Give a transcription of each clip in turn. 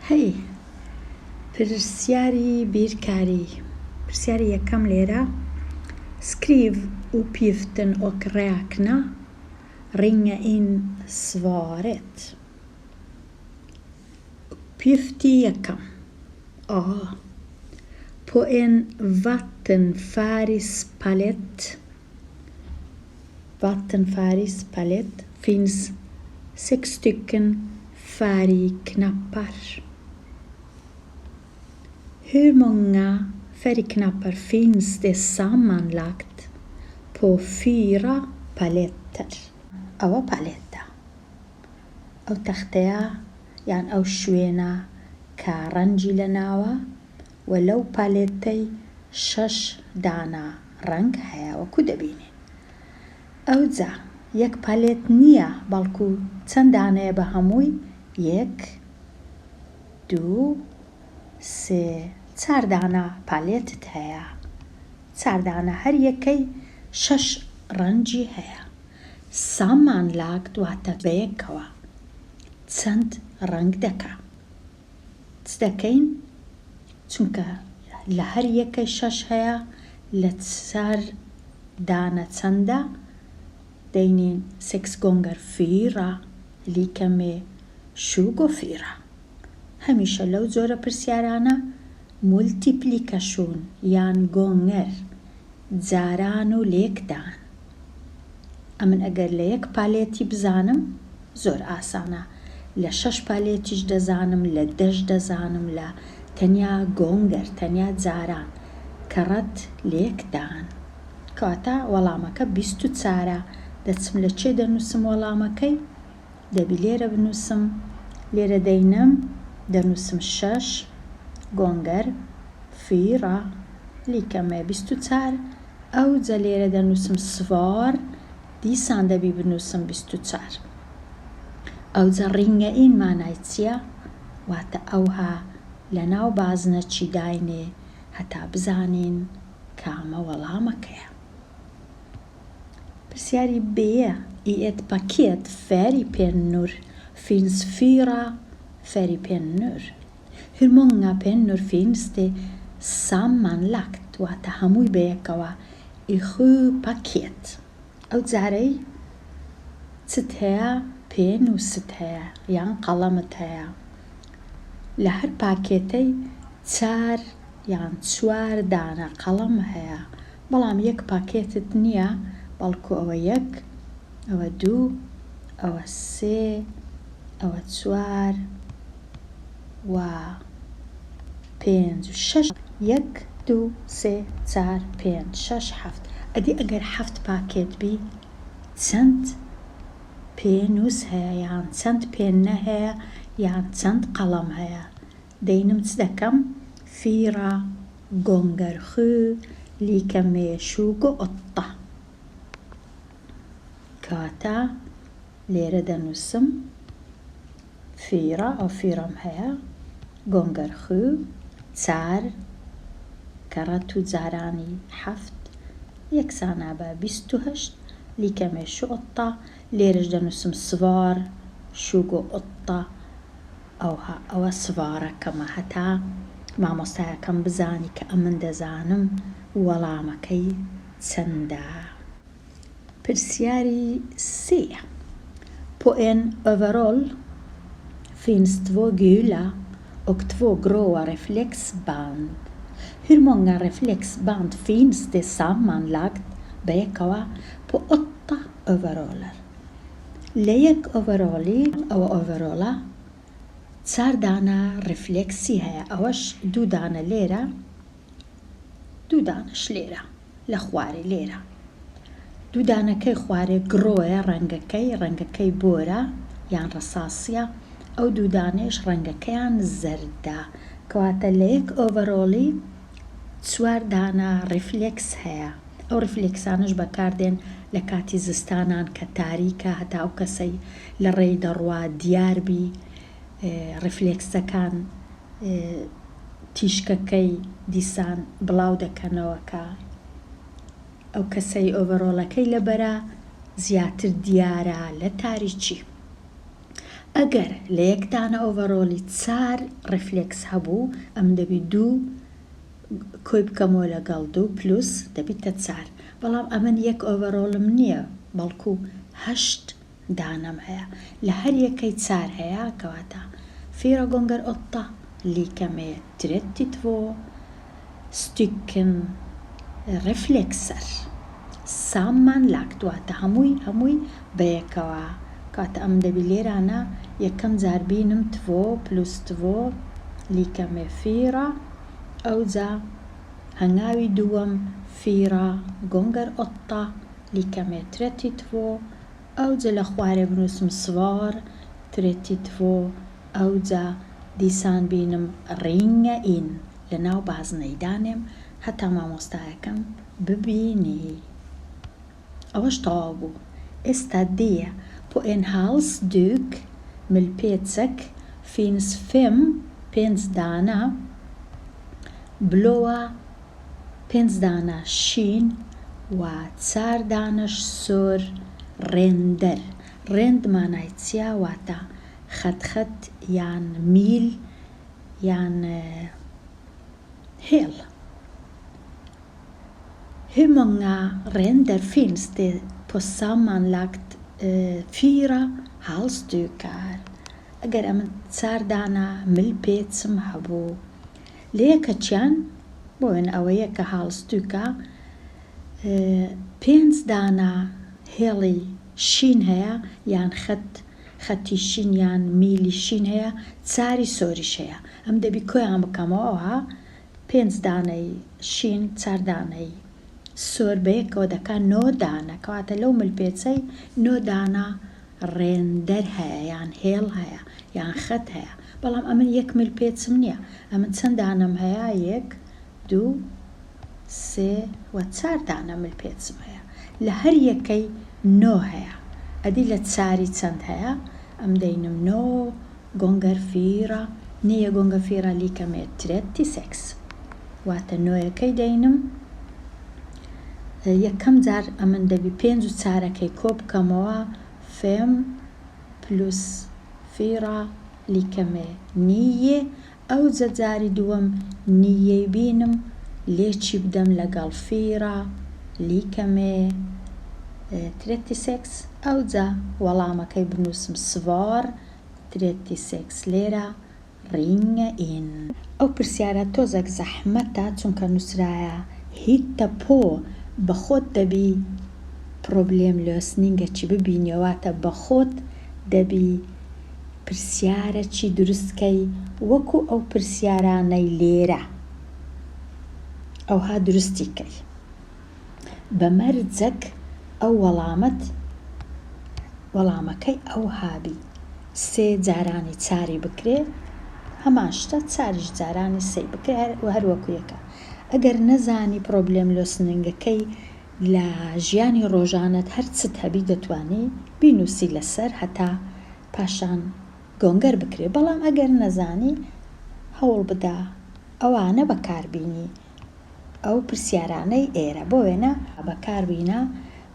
هەی پرسیاری بیرکاری پرسیاری یەکەم لێرە Skriv uppgiften och räkna ringa in svaret Uppgift ی یەکەم A På en vattenfärgspalett Vattenfärgspalett finns sex stycken färgknappar. Hur många färgknappar finns det sammanlagt på fyra paletter؟ ئەوە پالێتە ئەو تەختەیە یان ئەو شوێنە کە ڕەنگی لە ناوە و لەو پالێتەی شەش دانە ڕەنگ هەیە وەکو دەبینین. ئەوجا یەک پالێت نییە بەڵکو چەند دانەیە بە هەمووی یەک دوو سێ چار دانە پالێتت هەیە چار دانە هەر یەکەی شەش ڕەنگی هەیە sammanlagt واتە بەیەکەوە چەند ڕەنگ دەکا چ دەکەین چونکە لە هەر یەکەی شەش هەیە لە چار دانە چەندە دەینین sex gånger fyra lika med 24 هەمیشە لەو جۆرە پرسیارانە multiplikation یان gånger جاران و لێکدان. ئەمن ئەگەر لە یەک پالێتی بزانم زۆر ئاسانە لە شەش پالێتیش دەزانم لە دەش دەزانم لە تەنیا gånger تەنیا جاران کەڕەت لێکدان کەواتە وەڵامەکە 24 ە دەچم لە چێ دەنووسم وەڵامەکەی دەبی لێرە بنووسم لێرە دەینم دەنووسم شەش gånger fyra lika med 24 ئەوجە لێرە دەنووسم svar دیسان دەبی بنووسم 24 ئەوجە ringa in مانای چییە؟ واتە ئەوها لە ناو بازنەچی داینێ هەتا بزانین کامە وەڵامەکەیە. پرسیاری B I ett paket färgpennor finns fyra färgpennor. Hur många pennor finns det sammanlagt واتە هەمووی بەیەکەوە i sju paket ئەو جارەی چت هەیە پێنووست هەیە یان قەڵەمت هەیە لە هەر پاکێتەی چار یان چوار دانە قەڵەم هەیە بەڵام یەک پاکێتت نییە بەڵکو ئەوە یەک ئەوە دوو ئەوە سێ ئەوە چوار و پێنج و شەش یەک دوو سێ چار پێنج شەش حەفت ئەدی ئەگەر حەفت پاکێت بی چەند پێنووس هەیە یان چەند پێنە هەیە یان چەند قەڵەم هەیە دەینم چ دەکەم fyra gånger sju lika med 28 کەواتە لێرە دەنووسم fyra ئەو fyra م هەیە gånger sju چار کەڕەت و جارانی حەفت یەکسانە بە 28 lika med 28 لێرەش دەنووسم svar 28 ئەوها ئەوە svar ەکەمە هەتا مامۆستایەکەم بزانی کە ئەمن دەزانم وەڵامەکەی چەندە. پرسیاری سێیە På en overall finns två gula och två gråa reflexband. Hur många reflexband finns det sammanlagt بەیەکەوە på åtta overaller؟ لە یەک ئۆڤەرۆڵی ئەوە ئۆڤەرۆڵە چار دانە ڕیفلێکسی هەیە ئەوەش دوو دانە لێرە دوو دانەش لێرە لە خوارێ لێرە دوو دانەکەی خوارێ grå یە ڕەنگەکەی ڕەنگەکەی بۆرە یان ڕەساسیە ئەو دوو دانەیش ڕەنگەکەیان زەردە کەواتە لە یەک ئۆڤەرۆڵی چوار دانە ڕیفلێکس هەیە ئەو ڕیفلێکسانەش بەکاردێن لە کاتی زستانان کە تاریکە هەتا ئەو کەسەی لە ڕێی دەڕوا دیار بی ڕیفلێکسەکان تیشکەکەی دیسان بڵاو دەکەنەوە کە ئەو کەسەی ئۆڤەرۆڵەکەی لەبەرە زیاتر دیارە لە تاریکی. ئەگەر لە یەک دانە overall ی چار reflex هەبوو ئەمن دەبی دوو کۆی بکەمەوە لەگەڵ دوو plus دەبیتە چار بەڵام ئەمن یەک overall م نییە بەڵکو هەشت دانەم هەیە لە هەر یەکەی چار هەیە کەواتە fyra gånger åtta lika med 32 stycken reflexer sammanlagt واتە هەمووی هەمووی بەیەکەوە کەواتە ئەمن دەبی لێرانە یەکەم جار بینم två plus två lika med fyra ئەوجا هەنگاوی دووەم fyra gånger åtta lika med 32 ئەوجە لە خوارێ بنووسم svar 32 ئەوجا دیسان بینم ringa in لە ناو بازنەی دانێم هەتا مامۆستایەکەم ببینی. ئەوەش تەواو بوو. ئێستا دێ på en halsduk ملپێچەک finns fem پێنج دانە blåa پێنج دانە شین و چار دانەش سۆر ränder rand مانای چیە واتە خەت خەت یان میل یان هێڵ. Hur många ränder finns det på sammanlagt fyra halsdukar؟ ئەگەر ئەمن چار دانە ملپێچم هەبوو لە یەکەکیان بۆ وێنە ئەوە یەکە halsduk ە پێنج دانە هێڵی شین هەیە یان خەت خەتی شین یان میلی شین هەیە چاری سۆریش هەیە ئەم دەبی کۆیان بکەمەوە ئەوها پێنج دانەی شین چار دانەی سۆر بەیەکەوە دەکا نۆ دانە کەواتە لەو ملپێچەی نۆ دانە ränder هەیە یان هێڵ هەیە یان خەت هەیە بەڵام ئەمن یەک ملپێچم نییە ئەمن چەند دانەم هەیە یەک دوو سێ و چار دانە ملپێچم هەیە لە هەر یەکەی نۆ هەیە ئەدی لە چاری چەند هەیە ئەم دەینم نۆ gånger fyra nio gånger fyra lika med 36 واتە نۆیەکەی دەینم یەکەم جار ئەمن دەبی پێنج و چارەکەی کۆ بکەمەوە fem plus fyra lika med nio ئەوجە جاری دووەم nio ی بینم لێکی بدەم لەگەڵ fyra lika med 36 ئەوجا وەڵامەکەی بنووسم svar 36 لێرە ringa in. ئەو پرسیارە تۆزێک زەحمەتە چونکە نووسرایە hitta på بەخۆت دەبی problemlösning ەکی ببینیەوە واتە بەخۆت دەبی پرسیارەکی دروست کەی وەکو ئەو پرسیارانەی لێرە ئەوها دروستی کەی بە مەرجەک ئەو وەڵامەت وەڵامەکەی ئەوها بی سێ جارانی چاری بکرێ هەمان شتە چاریش جارانی سێی بکرێ هەر وەکو یەکە ئەگەر نەزانی problemlösning ەکەی لە ژیانی ڕۆژانەت هەر چت هەبی دەتوانی بینوسی لەسەر هەتا پاشان gånger بکرێ بەڵام ئەگەر نەزانی هەوڵ بدە ئەوانە بەکاربینی ئەو پرسیارانەی ئێرە بۆ وێنە بەکاربینە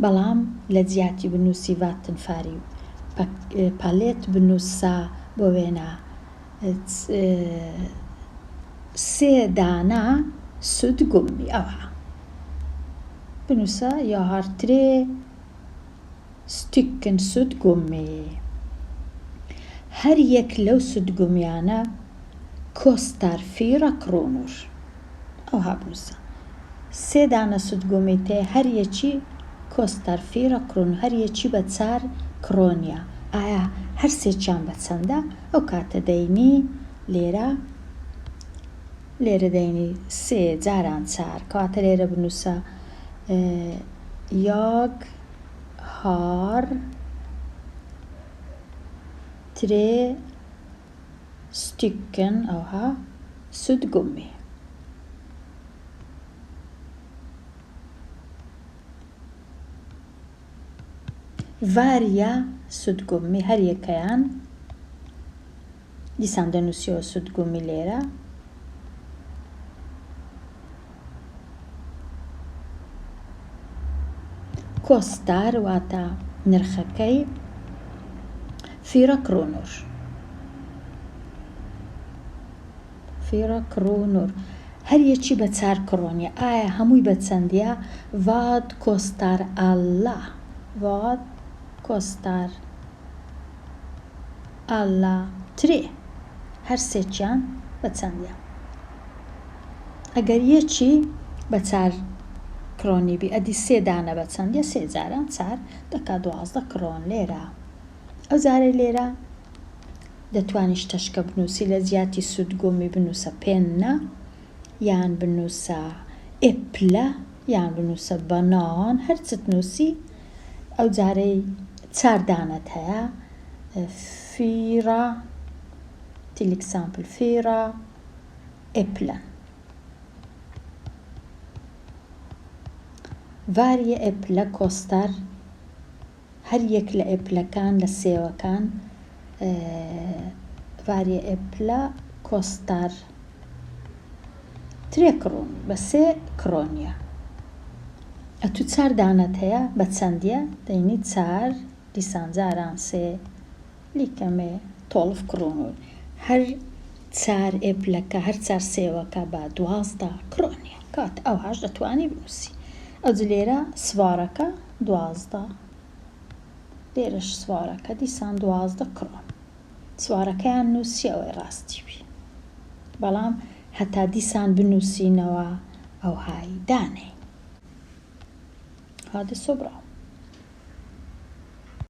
بەڵام لە جیاتی بنووسی vattenfärg palett بنووسە بۆ وێنە سێ دانە suddgummi ئەوها بنووسە jag har tre stycken suddgummi هەر یەک لەو suddgummi انە kostar fyra kronor ئەوها بنووسە سێ دانە suddgummi تێ هەر یەکی kostar fyra kronor هەر یەکی بە چار کرۆنیە ئایا هەر سێکیان بە چەندە ئەو کاتە دەینی لێرە لێرە دەینی سێ جاران چار کەواتە لێرە بنووسە jag har tre stycken ئەوها suddgummi. Varje suddgummi هەر یەکەیان دیسان دەنووسیەوە suddgummi لێرە kostar واتە نرخەکەی Fyra kronor. Fyra kronor. هەر یەکی بە چار کرۆنیە ئایا هەمووی بە چەندیە؟ Vad kostar alla؟ Vad kostar alla tre؟ هەر سێکیان بە چەندیە؟ ئەگەر یەکی بە چار کرۆنی بی ئەدی سێ دانە بە چەندیە؟ سێ جاران چار دەکا 12 کرۆن لێرە. ئەو جارەی لێرە دەتوانی شتەشکە بنووسی لە جیاتی suddgummi بنووسە penna یان بنووسە äpple یان بنووسە banan هەرچت نووسی ئەو جارەی چار دانەت هەیە fyra till exempel fyra äpplen. Varje äpple kostar هەر یەک لە äpple کان لە سێوەکان varje äpple kostar tre kron بە سێ کرۆنیە. ئەتوو چار دانەت هەیە بە چەندیە؟ دەینی چار دیسان جاران سێ lika med tolv kronor. هەر چار äpple کە هەر چار سێوەکە بە 12 کرۆنیە. کات ئەوهاش دەتوانی بنووسی. ئەوج لێرە سوارەکە 12 لێرەش سوارەکە دیسان 12 کرۆن. سوارەکەیان نووسی ئەوەی ڕاستی بی. بەڵام هەتا دیسان بنووسینەوە ئەوهای دانێین. Ha det så bra.